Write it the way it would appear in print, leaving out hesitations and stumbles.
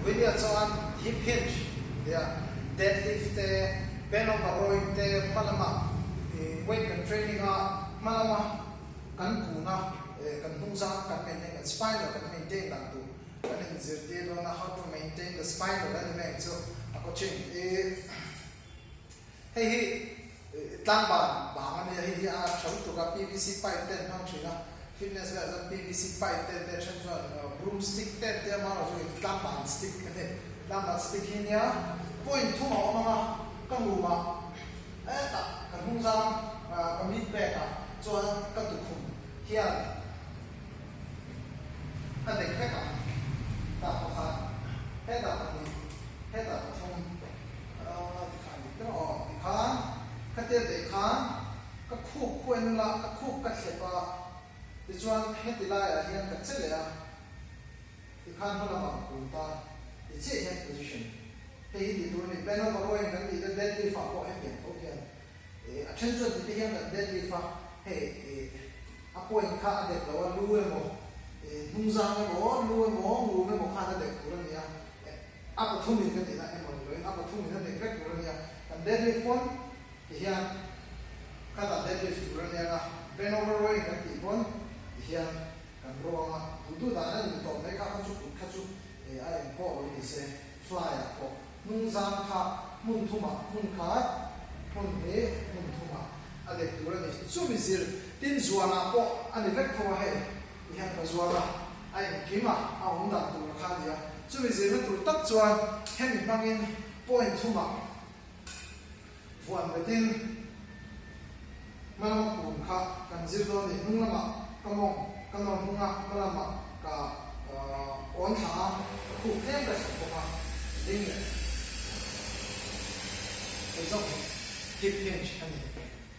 Video chuan hip hinge tia deadlift te, bend over rowing te hma lama weight kan training a, hma lama kan kun a, kan hnungzang kan maintain, kan spinal kan maintain dan tur kan inzirtir dawn a, how to maintain the spinal a ni mai ang chu a coaching i. Hei hi tlangban bang a nia, hei hi a tha lutuk a, PVC pipe te an hmang thin a, fitness velah chuan PVC pipe te te then chuan broom stick te an tia amaherawh chu hei tlangban stick a ni, tlangban stick hi nia point thum a awm ang a, ka ngumah hetah ka hnungzang ka mid back ah chuan ka tukhum hian a dek vek ang, tah pakhat hetah pahnih hetah pathum. Tikhan dik ber aw. Tikhan khatia daih khan ka khup khu en ula, ka khup ka thlep a, tichuan heti laiah hian ka che leh a, tikhan hma lamah ka kun ta, ti chiah hian position hei hi tih tur a ni. Bend over rowing kan tih te deadlift ah pawh hetiang tho hian a then chuan tite hian kan deadlift a, hei a point kha a dek lo a, lu emaw hnungzang emaw lu emaw ngum emaw khan a dek tur a ni a. A pathumin ka tihna emaw ni loin a pathumin a nek vek tur a nia. Kan deadlift pawn ti hian khatah deadlift tur a nia nga, bend over rowing kan tih pawn ti hian kan row anga, duh duh dan a ni tawh mai kha kha chu kut kha chu a eng pawh lo ni se fly ah pawh hnung zang kha hmun thumah hmun khat, hmun hnih, hmun thumah a dek tur a ni. Chumi zir tin zuanah pawh a ni vek tho a hei. Ti hian ka zuar a, a engkim a, a awm dan tur a kha a ni a. Chumi zirna tur tak chuan hemi hmangin point thumah vuan betin hma lama kun kha kan zir dawn a ni. Hnung lamah ka mawng ka nawr hnung a, hma lamah ka awn thla a, ka khup tlem ka thlen bawk a, ding leh. Hei zawk hi hip hinge a ni.